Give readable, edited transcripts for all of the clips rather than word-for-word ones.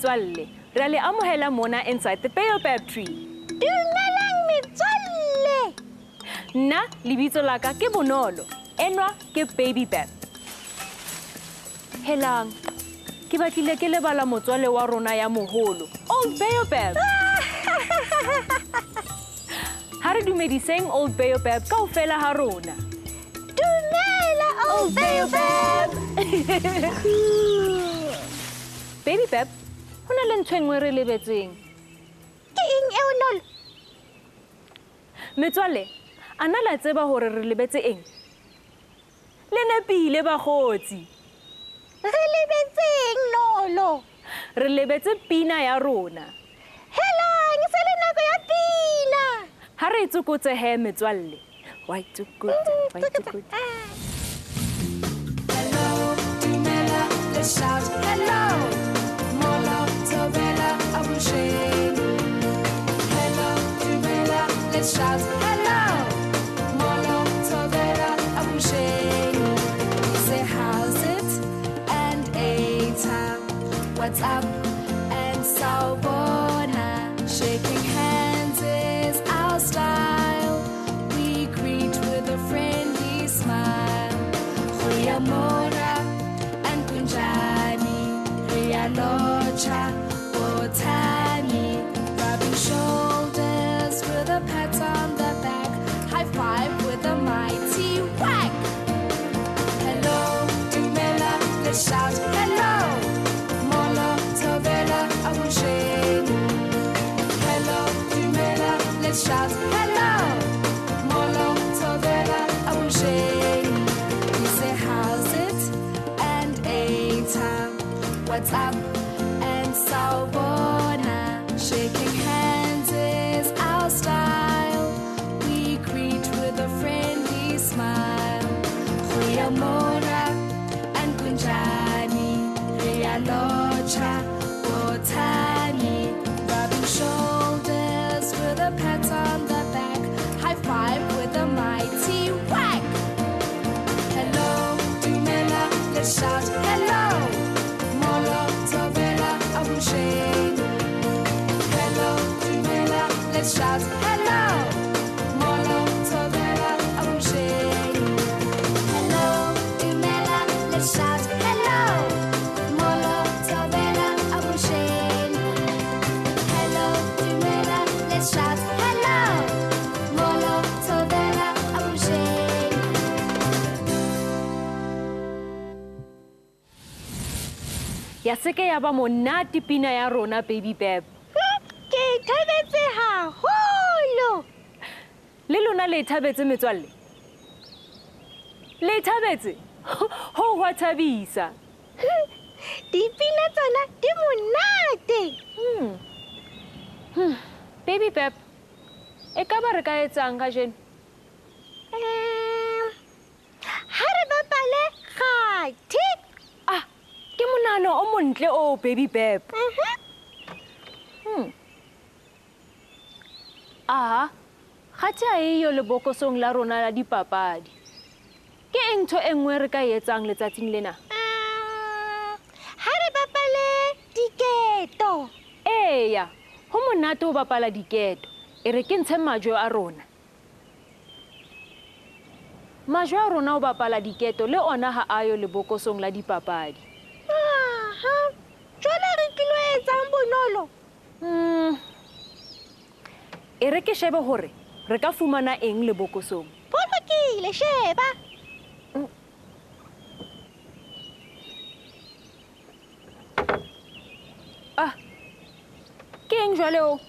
metswalle. Re le amohela mona inside the baobab tree. Dumelang metswalle. Nna lebitso la ka ke Bonolo. Enwa ke Baby Beb. Helang, ke batlile ke lebala motswale wa rona ya moholo, Old Baobab. Ha re dumediseng Old Baobab kaofela ha rona. Dumela Old Baobab. Baby Beb, ho na le ntho e nngwe re lebetseng. Ke eng eo, Nolo? Metswalle, a na la tseba hore re lebetse eng? Le nepile bakgotsi. Re lebetseng, Nolo? Re lebetse pina ya rona. Helang, se le nako ya pina. Ha re tsokotse he metswalle. Wa itsokotsa, wa itsokotsa. Hello, dumela, let's shout hello. Molo, thobela, avuxeni. Hello, dumela, let's shout hello. Molo, thobela, avuxeni. We say how's it and eta. What's up and sawubona. Shaking hands is our style. We greet with a friendly smile. Goeiemôre and kunjani. Re a lotjha, botani. Rubbing shoulders with a pat on the back. High five with a mighty whack. Hello, dumela, let's shout hello. Molo, thobela, avuxeni. Hello, dumela, let's shout hello. Molo, thobela, avuxeni. We say how's it and eta. What's up and sawubona. Shaking hands is our style. We greet with a friendly smile. Goeiemôre and kunjani. Re a lotjha, botani. Rubbing shoulders with a pat on the back. High five with a mighty whack. Hello, dumela, let's shout hello. Molo, thobela, avuxeni. Hello, dumela, let's shout hello. Molo, thobela, avuxeni. Hello, dumela, let's shout hello. Molo, thobela, avuxeni. Hello, dumela, let's shout hello. Molo, thobela, avuxeni. Ya se ke ya ba monate pina ya rona, Baby Beb. Ke thabetse haholo. Le lona le thabetse metswalle? Le thabetse? Ho hwa thabisa. Dipina tsona di monate. Baby Beb, e ka ba re ka etsang kajeno? Ha re bapale kgathi. Ah, ke monahano o montle o, Baby Beb. Aha, kgathi ha eyo lebokosong la rona la dipapadi. Ke eng ntho e nngwe re ka e etsang letsatsing lena? Ha re bapale diketo. Eya, ho monate ho bapala diketo. E re ke ntshe majwe a rona. Majwe a rona ho bapala diketo le ona ha ayo lebokosong la dipapadi. Aha, jwale re tlilo etsang, Bonolo? E re ke shebe hore re ka fumana eng lebokosong. Ho lokile, sheba. Ah, ke eng jwale o?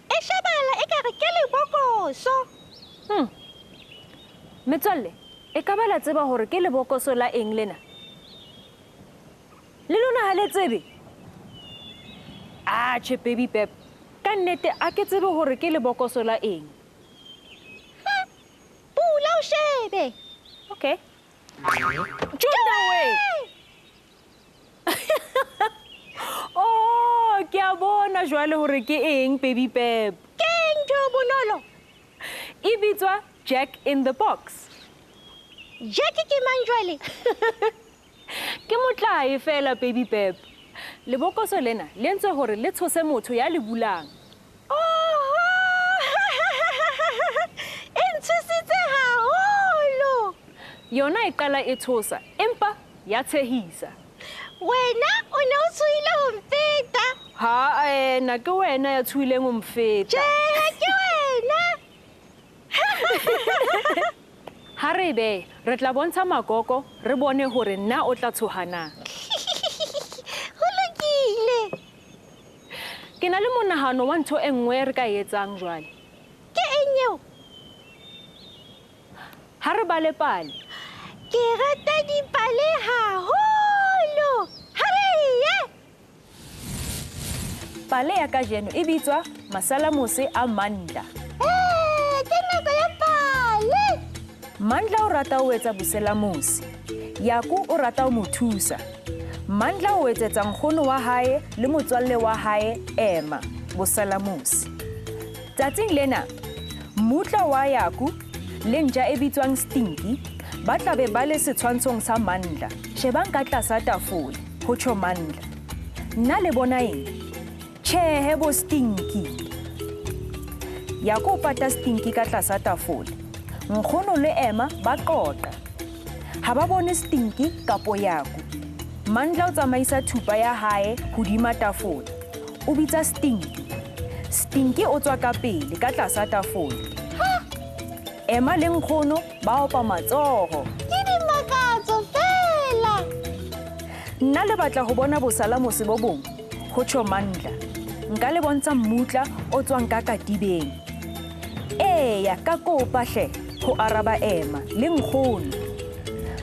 E shebala ekare ke lebokoso. Metswalle, e ka ba la tseba hore ke lebokoso la eng lena? Le lona ha le tsebe? Atjhe, Baby Beb, ka nnete a ke tsebe hore ke lebokoso la eng. Bula o shebe. Okay. Tjona we! Oh, ke a bona jwale hore ke eng, Baby Beb. Ke eng ntho, Bonolo? E bitswa Jack in the Box. Jack ke mang jwale? Ke motlae fela, Baby Beb. Lebokoso lena le entswe hore le tshose motho ya le bulang. Oho! E ntshositse haholo. Yona e qala e tshosa, empa ya tshehisa. Wena o ne o tshohile ho mfeta. Ha ena ke wena ya tshohileng ho mfeta. Tjhe, ke wena. Ha re be, re tla bontsha makoko, re bone hore nna o tla tshoha na. Ho lokile. Ke na le monahano wa ntho e nngwe re ka e etsang jwale. Ke eng eo? Ha re bale pale. Ke rata dipale haholo. Ha re ye. Pale ya kajeno e bitswa Masalamose a Mandla. Ke nako ya pale. Mandla o rata ho etsa boselamose. Yaku o rata ho mo thusa. Mandla o etsetsa nkgono wa hae le motswalle wa hae Emma boselamose. Tsatsing lena, mmutla wa Yaku le ntja e bitswang Stinky ba tla be ba le setshwantshong sa Mandla. Shebang ka tlasa tafole, ho tjho Mandla. Nna le bona eng? Tjhehe bo Stinky. Yaku o pata Stinky ka tlasa tafole. Nkgono le Emma ba qoqa. Ha ba bone Stinky kapo Yaku. Mandla o tsamaisa thupa ya hae hodima tafole. O bitsa Stinky. Stinky o tswa ka pele ka tlasa tafole. Ha! Emma le nkgono ba opa matsoho. Ke dimakatso fela. Nna le batla ho bona bosalamose bo bong, ho tjho Mandla. Nka le bontsha mmutla o tswang ka katibeng. Eya, ka kopa hle, ho araba Emma le nkgono.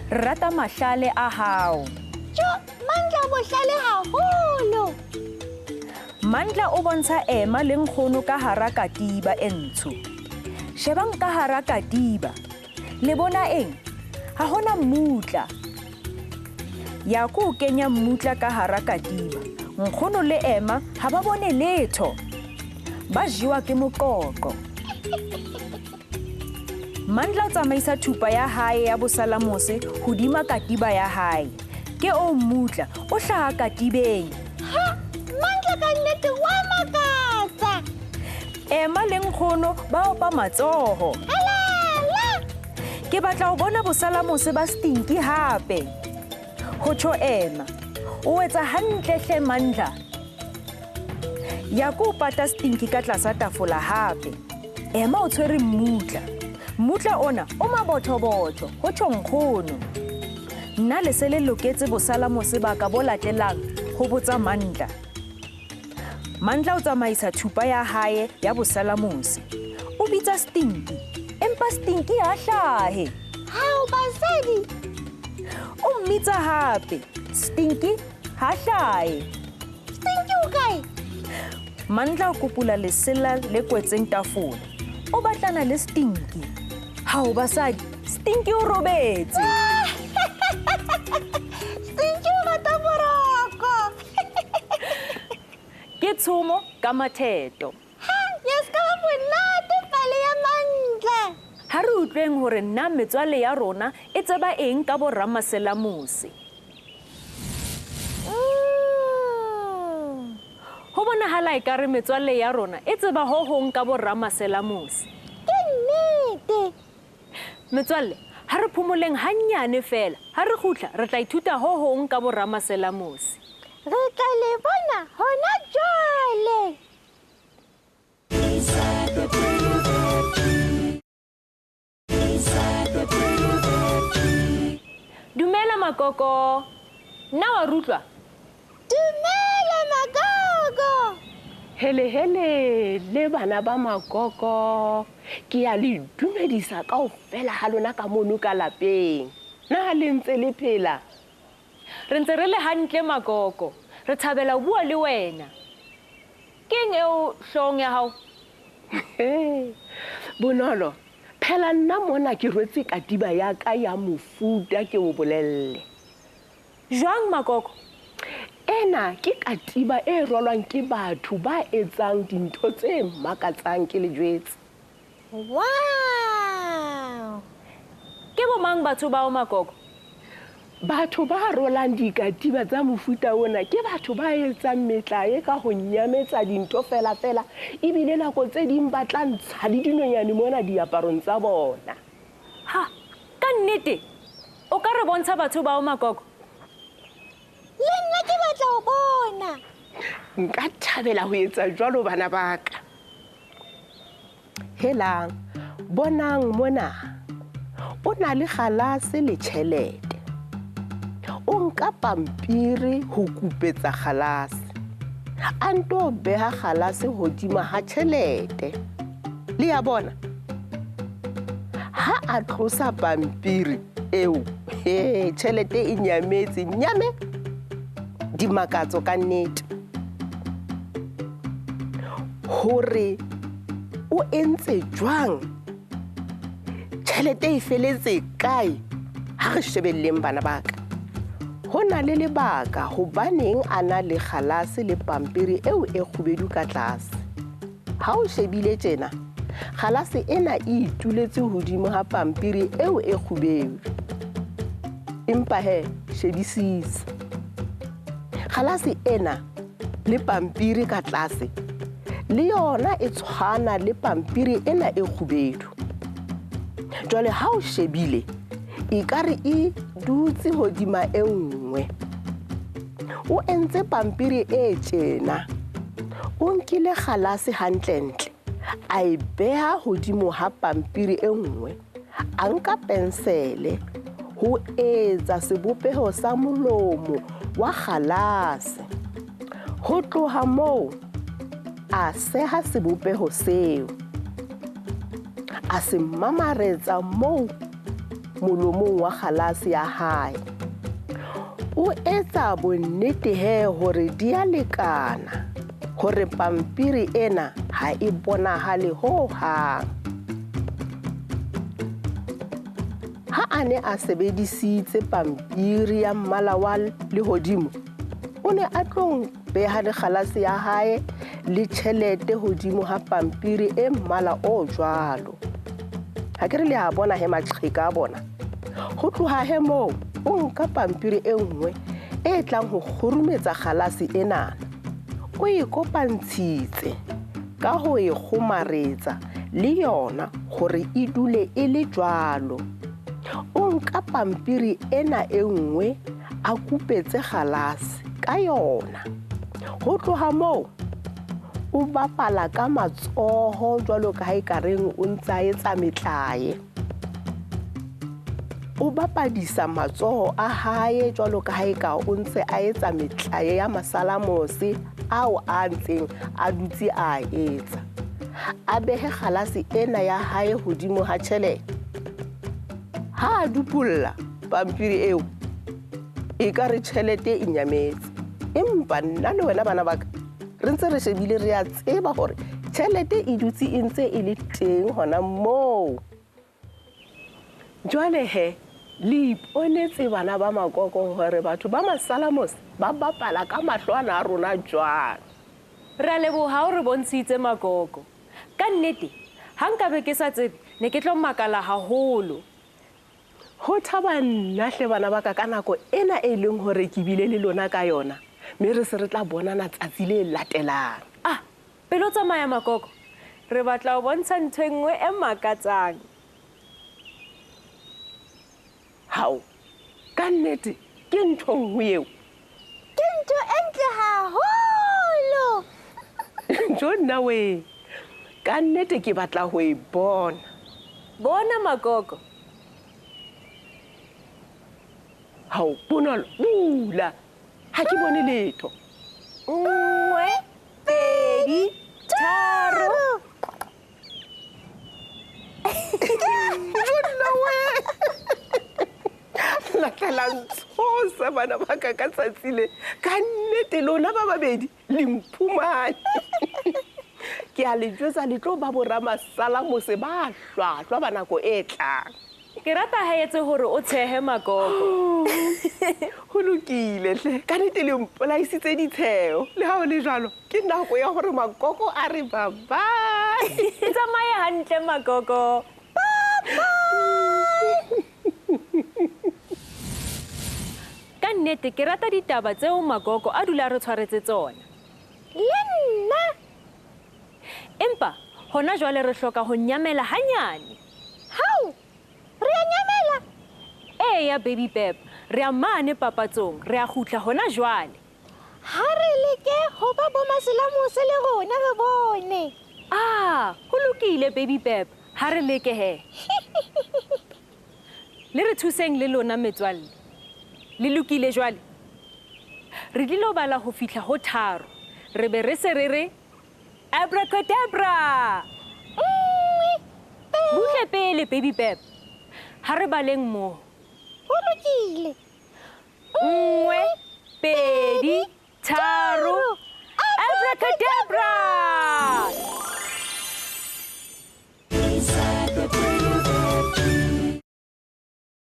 Re rata mahlale a hao. Tjo, Mandla o bohlale haholo. Mandla o bontsha Emma le nkgono ka hara katiba e ntsho. Shebang ka hara katiba. Le bona eng? Ha hona mmutla. Yaku o kenya mmutla ka hara katiba. Nkgono le Emma ha ba bone letho. Ba jewa ke moqoqo. Mandla o tsamaisa thupa ya hae ya bosalamose hodima katiba ya hae. Ke o mmutla o hlaha katibeng. Ha, Mandla ka nnete wa makatsa. Emma le nkgono ba opa matsoho. Halala! Ke batla ho bona bosalamose ba Stinky hape. Ho tjho Emma. O etsa hantle hle Mandla. Yaku o pata Stinky ka tlasa tafola hape. Emma o tshwere mmutla. Mmutla ona o mabothobotho, ho tjho nkgono. Nna le se le loketse bosalamose ba ka bo latelang, ho botsa Mandla. Mandla o tsamaisa thupa ya hae ya bosalamose. O bitsa Stinky, empa Stinky ha hlahe. Hao basadi. O mmitsa hape. Stinky ha hlahe. Stinky o kae? Mandla o kopula lesela le kwetseng tafole. O batlana le Stinky. Hao basadi, Stinky o robetse. Stinky o rata boroko. Ke tshomo ka matheto. Ha, ya ska ba monate pale ya Mandla. Ha re utlweng hore nna metswalle ya rona e tseba eng ka bo ramaselamose. Ho bonahala ekare metswalle ya rona e tseba ho hong ka bo ramaselamose. Ke nnete. Metswalle, ha re phomoleng hannyane fela. Ha re kgutla, re tla ithuta ho hong ka bo ramaselamose. Re tla le bona hona jwale. Dumela makoko. Nna wa re utlwa? Dumela makoko. Hele hele le bana ba makoko. Ke ya le dumedisa kaofela ha lona ka mono ka lapeng. Na le ntse le phela? Re ntse re le hantle makoko. Re thabela ho bua le wena. Keng eo hloohong ya hao? Bonolo, phela nna mona ke rwetse katiba ya ka ya mofuta ke o bolelle. Jwang makoko? Ena ke katiba e rwalwang ke batho ba etsang dintho tse makatsang ke le jwetse. Wow! Ke bo mang batho bao makoko? Batho ba rolang dikatiba tsa mofuta ona ke batho ba etsang metlae ka ho nyametsa dintho fela fela, ebile nako tse ding ba tla ntsha le dinonyane mona diaparong tsa bona. Ha, ka nnete o ka re bontsha batho bao Makoko? Le nna ke batla ho bona. Nka thabela ho etsa jwalo bana ba ka. Helang, bonang mona. O na le kgalase le tjhelete. O nka pampiri ho kupetsa kgalase. A nto beha kgalase hodima ha tjhelete. Le ya bona? Ha a tlosa pampiri eo, he, tjhelete e nyametse, nyame. Dimakatso ka nnete. Hore o entse jwang? Tjhelete e feletse kae? Ha re shebelleng bana ba ka. Ho na le lebaka hobaneng a na le kgalase le pampiri eo e kgubedu ka tlase. Ha o shebile tjena, kgalase ena e ituletse hodimo ha pampiri eo e kgubedu. Empa he, shebisisa. Kgalase ena le pampiri ka tlase le yona e tshwana le pampiri ena e kgubedu. Jwale ha o shebile, ekare e dutse hodima e nngwe. O entse pampiri e tjena. O nkile kgalase hantlentle, a e beha hodimo ha pampiri e nngwe. A nka pensele ho etsa sebopeho sa molomo wa kgalase. Ho tloha moo, a seha sebopeho seo. A se mamaretsa moo molomong wa kgalase ya hae. O etsa bonnete he hore di a lekana, hore pampiri ena ha e bonahale ho hang. Ha a ne a sebedisitse pampiri ya mmala wa lehodimo, o ne a tlo beha le kgalase ya hae le tjhelete hodimo ha pampiri e mmala o jwalo. Ha ke re le a bona he maqheka a bona. Ho tloha he moo, o nka pampiri e nngwe e tlang ho kgurumetsa kgalase enana. O e kopantshitse ka ho e kgomaretsa le yona hore e dule e le jwalo. O nka pampiri ena e nngwe a kupetse kgalase ka yona. Ho tloha moo, o bapala ka matsoho jwalo ka ha ekareng o ntse a etsa metlae. O bapadisa matsoho a hae jwalo ka ha eka o ntse a etsa metlae ya masalamose ao a ntseng a dutse a etsa. A behe kgalase ena ya hae hodimo ha tjhelete. Ha a dupolla pampiri eo, ekare tjhelete e nyametse. Empa nna le wena bana ba ka, re ntse re shebile re a tseba hore tjhelete e dutse e ntse e le teng hona moo. Jwale he, le iponetse bana ba Makoko hore batho ba masalamose ba bapala ka mahlo ana a rona jwang. Re a leboha o re bontshitse Makoko. Ka nnete, ha nkabe ke sa tsebe, ne ke tlo makala haholo. Ho thaba nna hle bana ba ka ka nako ena e leng hore ke bile le lona ka yona, mme re se re tla bonana tsatsi le latelang. Ah, pele o tsamaya Makoko, re batla ho bontsha ntho e nngwe e makatsang. Hao, ka nnete ke ntho nngwe eo. Ke ntho e ntle haholo. Jo nna we, ka nnete ke batla ho e bona. Bona Makoko. Hao, Bonolo, bula. Ha ke bone letho. 1, 2, 3. Jo nna we. Lahlela ntshosa bana ba ka ka tsatsi le. Ka nnete lona ba babedi le mphumane. Ke a le jwetsa le tlo ba boramasalamose ba hlwahlwa ba nako e tlang. Ke rata ha etse hore o tshehe Makoko. Ho lokile hle. Ka nnete le mpolaisitse ditsheho. Le ha ho le jwalo, ke nako ya hore Makoko a re bye bye. Tsamaye hantle Makoko. Bye bye. nnete ke rata ditaba tseo Magogo a dula re tshwaretse tsona. Le nna. Empa hona jwale re hloka ho nyamela hanyane. Hao, re a nyamela? Eya, Baby Pep, re a mane papatsong, re a kgutla hona jwale. Ha re leke ho ba bo maselamose le rona re bone. Ah, ho lokile, Baby Pep, ha re leke he. Le re thuseng le lona metswalle. Le lokile jwale. Re tlilo bala ho fihla ho 3. Re be re se re re abracadabra. 1, 2. Butle pele, Baby Pep. Ha re baleng mmoho. Ho lokile. 1, 2, 3. Abracadabra! Inside the baobab tree.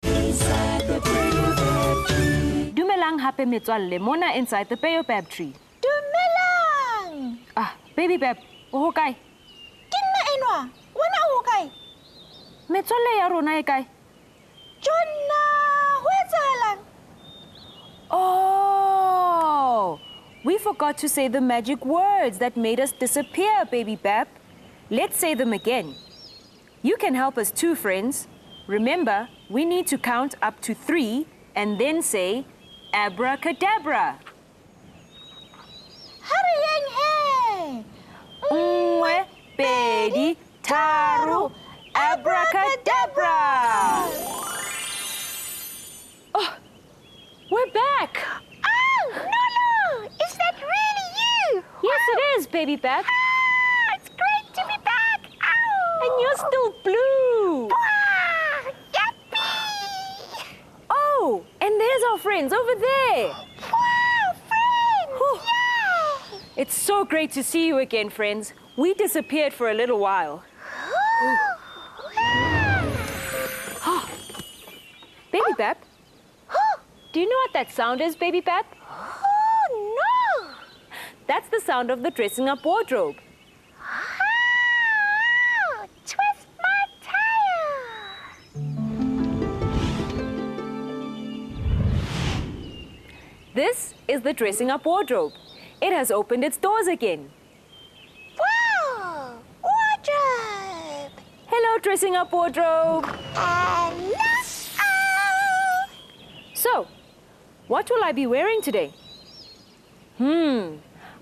Inside the baobab tree. Dumelang hape metswalle mona Inside the Baobab Tree. Dumelang. Ah, Baby Pep, o hokae? Ke nna enwa. Wena o hokae? Metswalle ya rona e kae? Jonna, ho etsahalang? Oh, we forgot to say the magic words that made us disappear, Baby Bap. Let's say them again. You can help us too, friends. Remember, we need to count up to 3 and then say abracadabra. Ha re yeng he. 1, 2, 3, abracadabra. Oh, we're back. Oh, Nolo, is that really you? Yes, it is, Baby Bap. Ah, it's great to be back. Ow. And you're still blue. Wow, yippee. Oh, and there's our friends over there. Wow, friends, yeah. It's so great to see you again, friends. We disappeared for a little while. Oh, Baby Bap, do you know what that sound is, Baby Bap? Oh, no. That's the sound of the dressing up wardrobe. Oh, twist my tail. This is the dressing up wardrobe. It has opened its doors again. Wow, wardrobe. Hello, dressing up wardrobe. Hello. So, what will I be wearing today?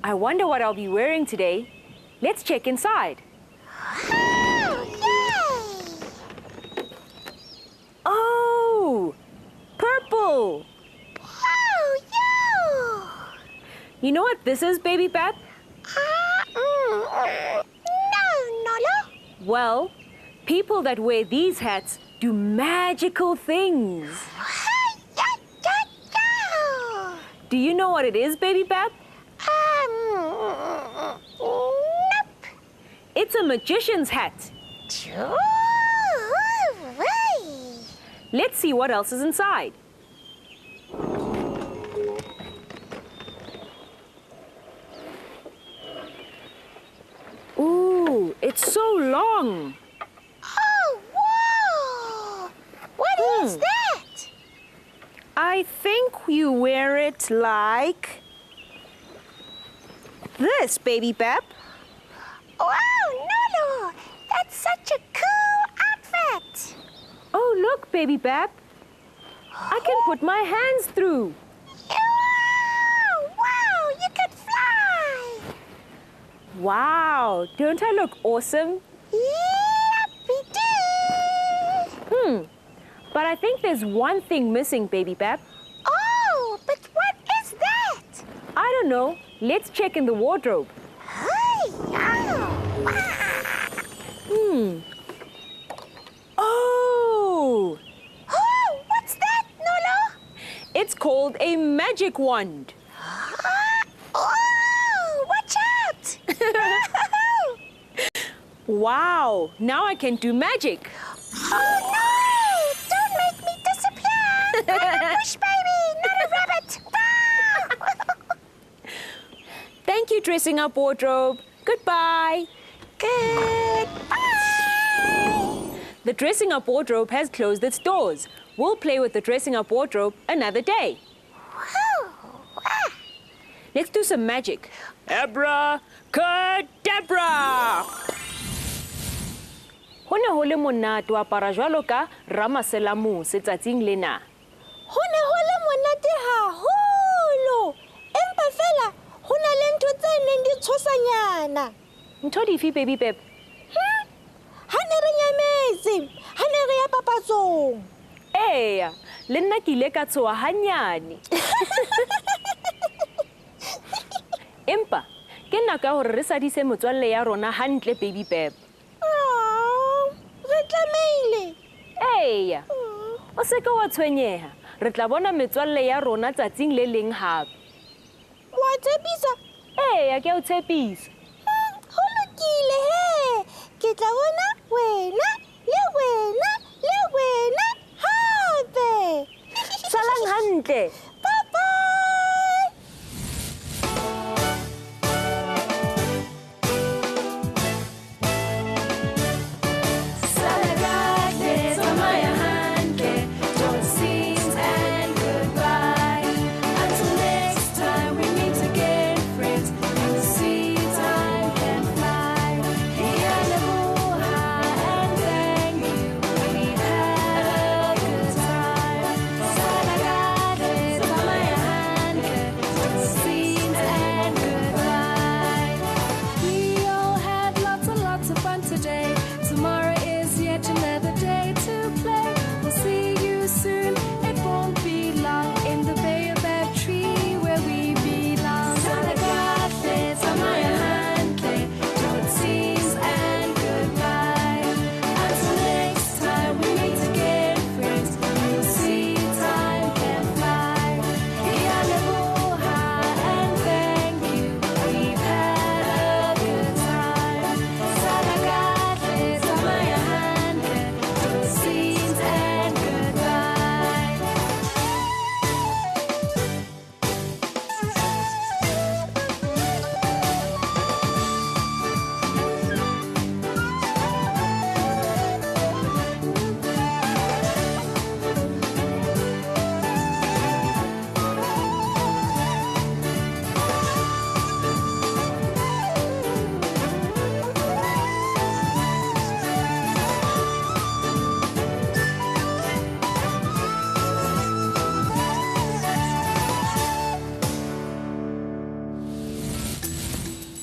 I wonder what I'll be wearing today. Let's check inside. Oh, yay! Oh, purple. Oh, yeah. You know what this is, Baby Bap? No, Nolo. Well, people that wear these hats do magical things. Do you know what it is, Baby Bap? Nope. It's a magician's hat. Let's see what else is inside. Ooh, it's so long. Oh, whoa! What is that? I think you wear it like this, Baby Bap. Wow, Nolo, that's such a cool outfit. Oh, look, Baby Bap. I can put my hands through. Yeah, wow, you can fly. Wow, don't I look awesome? Yep, we do. But I think there's one thing missing, Baby Bap. Oh, but what is that? I don't know. Let's check in the wardrobe. Oh! Oh, what's that, Nolo? It's called a magic wand. Oh, watch out! Wow, now I can do magic. Oh, no! Don't make me disappear! I'm a bush baby, not a rabbit! Thank you, dressing up wardrobe. Goodbye. Goodbye. The dressing up wardrobe has closed its doors. We'll play with the dressing up wardrobe another day. Let's do some magic. Abracadabra! Ho ne ho le monate ho apara jwalo ka ramaselamose tsatsing lena. Ho ne ho le monate haholo. Empa fela ho na le ntho tse neng di tshosanyana. Ntho dife, Baby Pep? Ha ne re nyametse, ha ne re ya papatsong. Eya, le nna ke ile ka tshoha hanyane. Empa ke nako ya hore re sadise motswalle ya rona hantle, Baby Pep. Re tlamehile. Eya. O se ke wa tshwenyeha. Re tla bona metswalle ya rona tsatsing le leng hape. Wa tshepisa? Eya, ke a o tshepisa. Ho lokile he. Ke tla bona wena le wena le wena hape. Salang hantle. Bye bye. Sala kahle, tsamaya hantle, totsiens and goodbye. Until next time we meet again, friends, you'll see time can fly. Ke a leboha and thank you, we had a good time. Sala kahle, tsamaya hantle, totsiens and goodbye. We all had lots and lots of fun today. Tomorrow is yet another day to play. We'll see you soon. It won't be long in the baobab tree where we belong. Sala kahle, tsamaya hantle, totsiens and goodbye. Until next time we meet again, friends, you'll see time can fly. Ke a leboha and thank you. We've had a good time. Sala kahle, tsamaya hantle, totsiens and goodbye.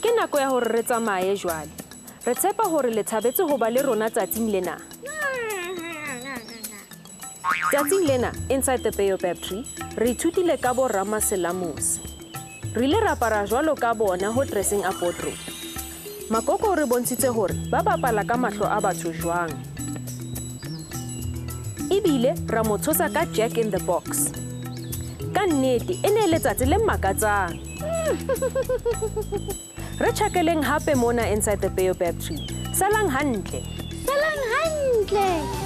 Ke nako ya hore re tsamaye jwale. Re tshepa hore le thabetse ho ba le rona tsatsing lena. Tsatsing lena, Inside the Baobab Tree, re ithutile ka bo ramaselamose. Re ile ra apara jwalo ka bona ho dressing up wardrobe. Makoko o re bontshitse hore ba bapala ka mahlo a batho jwang. Ebile ra mo tshosa ka Jack in the Box. Ka nnete, e ne e letsatsi le makatsang. Re tjhakeleng hape mona Inside the Baobab Tree. Salang hantle. Salang hantle.